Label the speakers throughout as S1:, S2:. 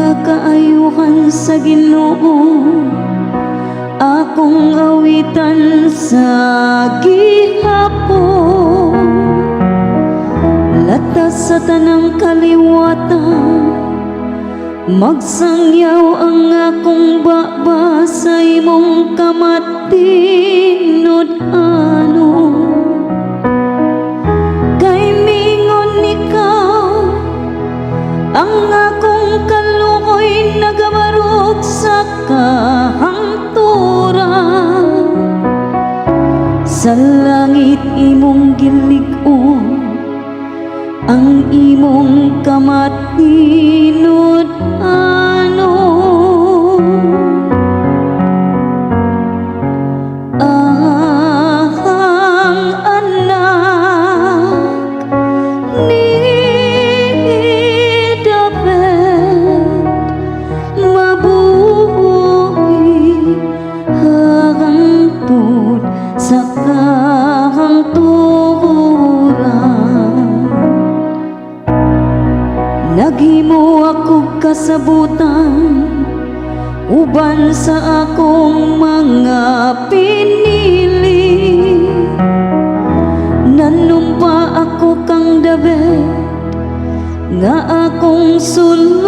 S1: Mga kaayuhan sa Ginoo akong awitan sa gihapon. Latas sa tanang kaliwatan, magsangyaw ang akong baba sa imong kamatinud-anon. Kay mingon ikaw, ang akong kaluoy nagabarog sa kahangturan. Sa langit imong gilig-on ang imong kamatinud-anon. Ang anak ni David mabuhi hangtod sa kahangturan. Naghimo ako kasabutan uban sa akong mga pinili. Nanumpa ako kang David nga akong sulugoon.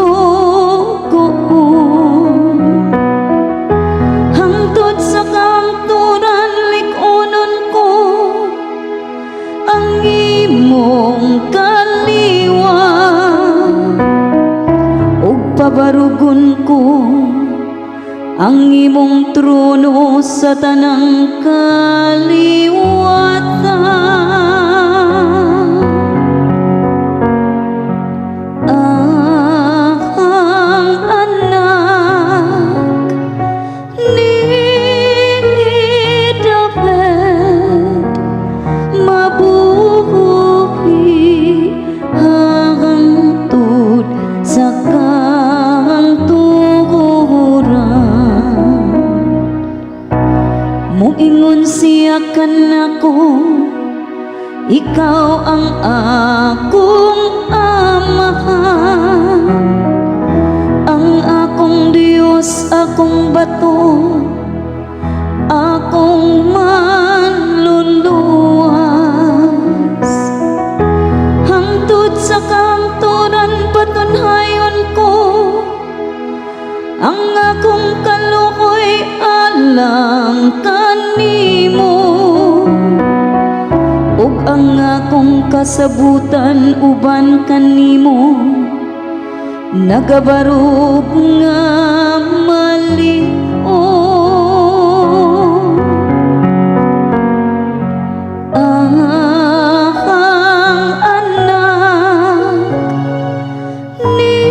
S1: Hangtod sa kahangturan, lig-unon ko ang imong kaliwat ug pabarugon ko ang imong trono sa tanang kaliwatan. Ang anak ni David mabuhi hangtod sa kahangturan. Muingon siya kanako, "Ikaw ang akong Amahan, ang akong Diyos, akong bato, akong manluluwas." Hangtod sa kahangturan, patunhayon ko ang akong kaluoy alang kanimo ug ang akong kasabutan uban kanimo nagabarog nga maliog. Ang anak ni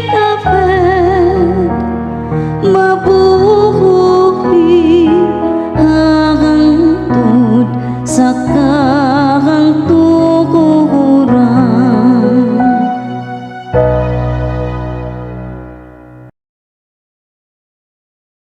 S1: David mabuhi hangtod sa